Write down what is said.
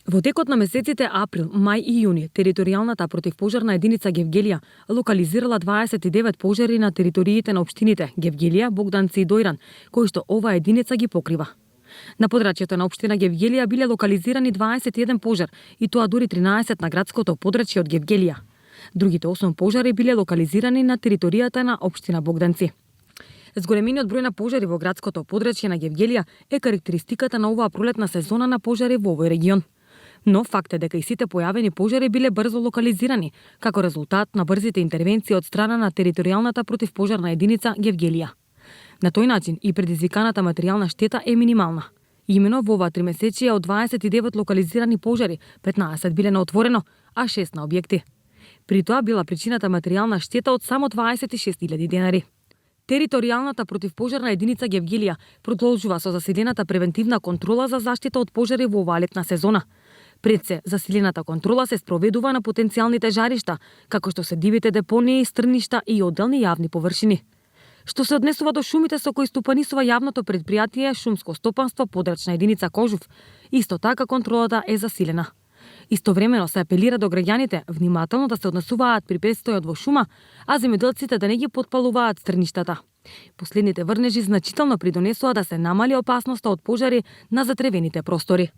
Во текот на месеците април, мај и јуни, територијалната противпожарна единица Гевгелија локализирала 29 пожари на териториите на општините Гевгелија, Богданци и Дојран, кои што оваа единица ги покрива. На подрачјето на општина Гевгелија биле локализирани 21 пожар, и тоа дури 13 на градското подрачје од Гевгелија. Другите 8 пожари биле локализирани на територијата на општина Богданци. Зголемениот број на пожари во градското подрачје на Гевгелија е карактеристиката на оваа пролетна сезона на пожари во овој регион. Но факт е дека и сите појавени пожари биле брзо локализирани, како резултат на брзите интервенции од страна на територијалната противпожарна единица Гевгелија. На тој начин и предизвиканата материјална штета е минимална. Имено во оваа тримесечие од 29 локализирани пожари, 15 биле на отворено, а 6 на објекти. При тоа била причината материјална штета од само 26.000 денари. Територијалната противпожарна единица Гевгелија продолжува со засилената превентивна контрола за заштита од пожари во оваа летна сезона. Пред се, засилената контрола се спроведува на потенцијалните жаришта, како што се дивите депонии, стрништа и одделни јавни површини. Што се однесува до шумите со кои стопанисува јавното предпријатие Шумско стопанство подрачна единица Кожув, исто така контролата е засилена. Истовремено се апелира до граѓаните внимателно да се однесуваат при престојот во шума, а земјоделците да не ги потпалуваат стрништата. Последните врнежи значително придонесува да се намали опасноста од пожари на затревените простори.